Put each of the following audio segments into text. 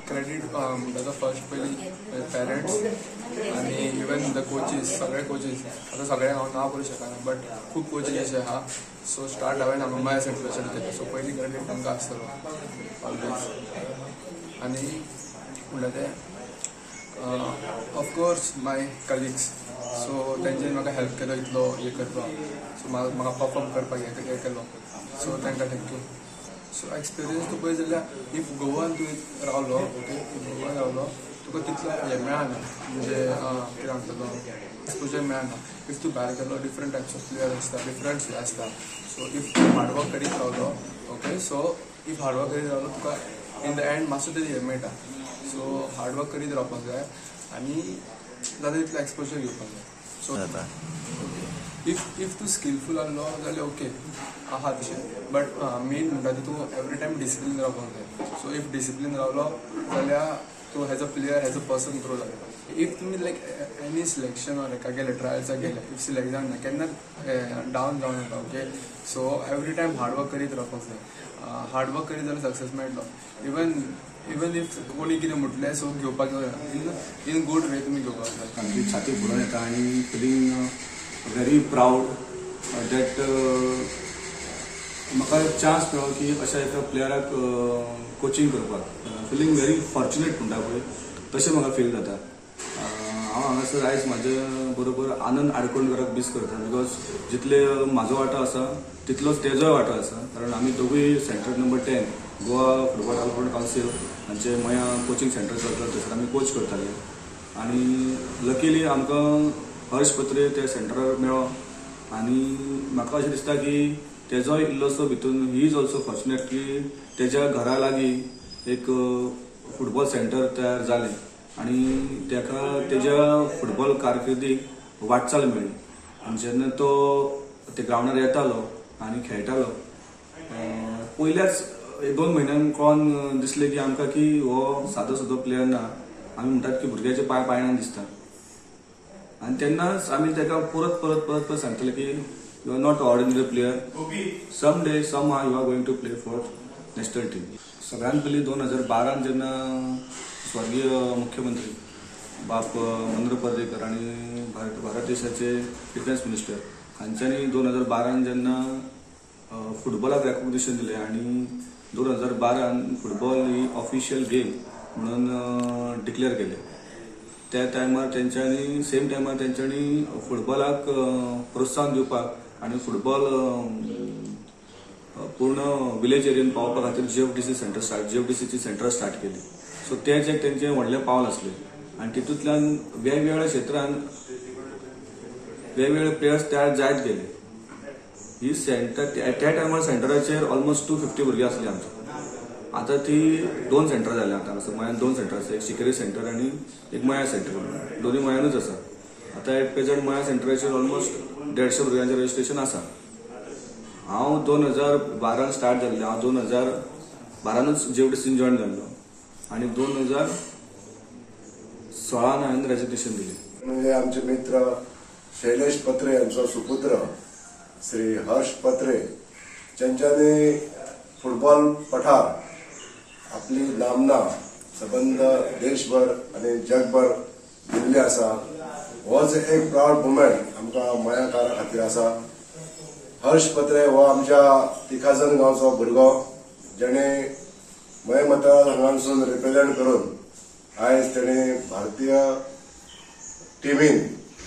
Credit म्हणटा तो first पयलीं पेरंट्स आनी इवन the coaches, सगळे कोचीस. आतां सगळ्यांक हांव नांव करूं शकना, बट खूब कोचीस अशे आहा. सो स्टार्ट हांवें हांगा मया सेंटराचेर केलें. सो पयलीं क्रेडीट तांकां आसतलो ऑलवेज. आनी म्हणटा तें ऑफकोर्स my colleagues, सो तेंच्यांनी म्हाका हेल्प केलो इतलो हें करपाक. सो म्हाका परफॉर्म करपाक हें केलो, सो तांकां thank you. So experience तूं पळयत जाल्यार if गोवान तूं रावलो, ओके, if गोवान रावलो तुका तितलो हें मेळना, म्हणजे कितें म्हणटलो एक्सपोजर मेळना. If तूं भायर गेलो डिफरंट टायप्स ऑफ प्लेयर आसता, डिफरंट हे आसता. सो if तूं हार्डवर्क करीत रावलो, okay, so if hard work करीत रावलो तुका इन the end मातसो तरी हें मेळटा. सो हार्डवर्क करीत रावपाक जाय आनी जाता तितलो एक्सपोजर घेवपाक जाय. सो if तूं स्किलफूल आहलो जाल्यार ओके आहा तशें, बट मेन म्हणटा तें तूं एवरी टायम डिसिप्लीन रावपाक जाय. सो if discipline रावलो जाल्यार तूं as a player, as a person grow जाता. If तुमी लायक एनी सिलेक्शन ऑर हेका गेले, ट्रायल्साक गेले, if select जावना केन्ना डावन जावं नाका. Okay, so every time hard work करीत रावपाक जाय. हार्डवर्क करीत जाल्यार सक्सेस मेळटलो. इवन if कोणी कितें म्हटलें सो घेवपाक जाय, इन गूड वे तुमी घेवपाक जाय. सामकी छाती फुलोवन येता आनी फिलींग व्हेरी प्रावड that म्हाका चान्स मेळ्ळो की अशा एका प्लेयराक कोचिंग करपाक. फिलींग व्हेरी फॉर्च्युनेट म्हणटा पळय तशें म्हाका फील जाता. हांव हांगासर आयज म्हाजे बरोबर आनंद आडकोणकराक बीस करता, because जितले म्हाजो वांटो आसा तितलोच तेजोय वांटो आसा, कारण आमी दोगूय centre number 10 Goa football development council हांचे मया कोचिंग सेंटर चलता, थंयसर आमी कोच करताले. आनी लकीली आमकां हर्ष पत्रे त्या सेंटरार मेळ्ळो आनी म्हाका अशें दिसता की तेजोय इल्लोसो भितून he is also fortunate की तेज्या घरा लागीं एक फुटबॉल सेंटर तयार जालें आनी तेका तेज्या फुटबॉल कारकिर्दीक वाटचाल मेळ्ळी. आनी जेन्ना तो ते ग्रावंडार येतालो आनी खेळटालो, पयल्याच 1-2 म्हयन्यान कळोन दिसलें की आमकां की हो सादो सुदो प्लेयर ना. आमी म्हणटात की भुरग्याचे पांय पांयणान दिसता आनी तेन्नाच आमी तेका परत परत परत परत सांगताले की you are not ordinary player, some day somehow you are going to play for national team. सगळ्यात पयलीं 2012 जेन्ना स्वर्गीय मुख्यमंत्री बाप मनोहर पर्रीकर आनी भारत देशाचे डिफेन्स मिनिस्टर हांच्यांनी 2012 जेन्ना फुटबॉलाक रेकॉग्निशन दिलें आनी 2012 फुटबॉल ही ऑफिशियल गेम म्हणून डिक्लेअर केलें, त्या टायमार तेंच्यांनी सेम टायमार तेंच्यांनी फुटबॉलाक प्रोत्साहन दिवपाक आनी फुटबॉल पूर्ण विलेज एरियेन पावोवपा खातीर जीएफडीसी सेंटर स्टार्ट, जीएफडीसीची सेंटर स्टार्ट केली. सो तें एक तेंचें व्हडलें पावल आसलें आनी तितूंतल्यान वेगवेगळ्या क्षेत्रान वेगवेगळे प्लेयर्स तयार जायत गेले. ही सेंटर त्या टायमार सेंटराचेर ऑलमोस्ट 250 भुरगीं आसली आमची. आतां ती 2 सेंटर जाल्या. आतां हांगासर मयान 2 सेंटर आसा, एक शिकेरी सेंटर आनी एक मया सेंटर, दोनूय मयानूच आसा. आतां एट प्रेजंट मया सेंटराचेर ऑलमोस्ट 150 भुरग्यांचें रजिस्ट्रेशन आसा. हांव 2012 स्टार्ट जाल्लें, हांव 2012नूच जीएफडीसीन जॉयन जाल्लो आनी 2016 हांवें रेजिग्नेशन दिलें. म्हणजे आमचे मित्र शैलेश पत्रे यांचो सुपुत्र श्री हर्ष पत्रे ज्यांच्यानी फुटबॉल पठार आपली नामना सबंद देशभर आनी जगभर दिल्ली आसा, होच एक प्रावड मुमेंट आमकां मयाकारा खातीर आसा. हर्ष पत्रे हो आमच्या तिखाजन गांवचो भुरगो जेणे मये मतदारसंघांसून रिप्रेझेंट करून आयज तेणे भारतीय टिमीन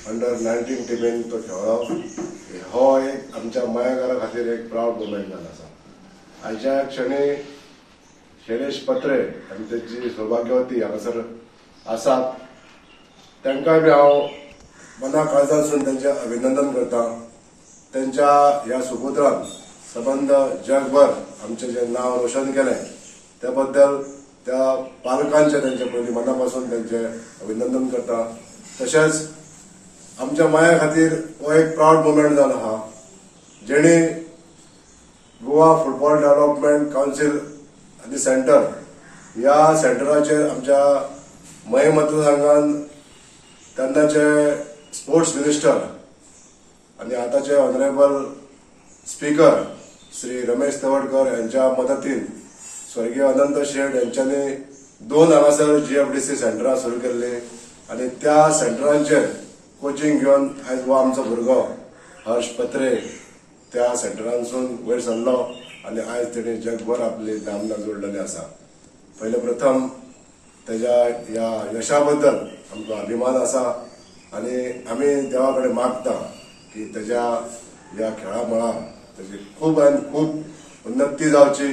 अंडर 19 टिमीन तो खेळ्ळो. हो एक आमच्या मयाकारा खातीर एक प्रावड मुमेंट जावन आसा. आयच्या क्षणी शैलेश पत्रे आनी तेची सौभाग्यवती हांगासर आसात, तांकांय बी हांव मना काळजांतसून तांचें अभिनंदन करता. तांच्या ह्या सुपुत्रान सबंद जगभर आमचें जें नांव रोशन केलें त्या बद्दल त्या पालकांचें तांचे पयलीं मना पासून तांचें अभिनंदन करता. तशेंच आमच्या माया खातीर हो एक प्रावड मुमेंट जालो आहा जेणे गोवा फुटबॉल डेव्हलपमेंट कावन्सील आनी सेंटर ह्या सेंटराचेर आमच्या मये मतदारसंघान तेन्नाचे स्पोर्ट्स मिनिस्टर आनी आतांचे ऑनरेबल स्पीकर श्री रमेश तवडकर यांच्या मदतीन स्वर्गीय अनंत शेट यांच्यानी 2 हांगासर GFDC सेंटरां सुरू केल्ली आनी त्या सेंटरांचेर कोचिंग घेवन आयज हो आमचो भुरगो हर्ष पत्रे त्या सेंटरांसून वयर सरलो आनी आयज तेणे जगभर आपली नामना जोडलेली आसा. पयले प्रथम तेज्या ह्या यशा बद्दल आमकां अभिमान आसा आनी आमी देवा कडेन मागता की तेज्या ह्या खेळा मळार तेजी खूब आनी खूब उन्नती जावची,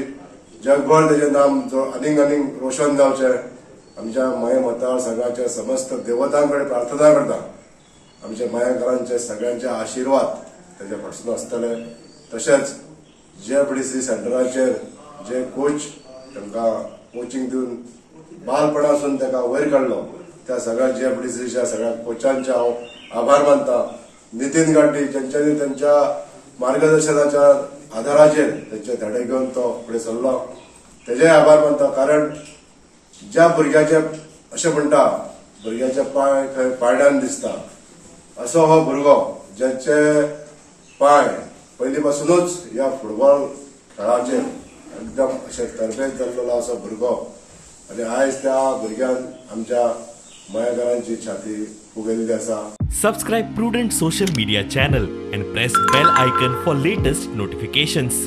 जगभर तेजें नाम जो आनीक आनीक रोशन जावचें. आमच्या मये मतदारसंघाच्या समस्त देवतां कडेन प्रार्थना करता, आमच्या मयेकरांचे सगळ्यांचे आशिर्वाद तेज्या फाटसून आसतले. तशेंच GFDC सेंटराचेर जे कोच तांकां कोचिंग दिवन बालपणासून ताका वयर काडलो त्या सगळ्या GFDCच्या सगळ्या कोचांचे हांव आभार मानता. नितीन गांधी ज्यांच्यानी त्यांच्या मार्गदर्शनाच्या आधाराचेर त्यांचे धडे घेवन तो फुडें सरलो तेजेय आभार मानता. कारण ज्या भुरग्याचे अशें म्हणटा भुरग्याचे पांय खंय पायणान दिसता, असो हो भुरगो ज्याचे पांय पयलीं पासुनूच ह्या फुटबॉल खेळाचेर एकदम अशें तरबेज जाल्लो असो भुरगो आनी आयज त्या भुरग्यान आमच्या मयेकरांची छाती फुगयल्ली आसा. Subscribe Prudent social media channel and press bell icon for latest notifications.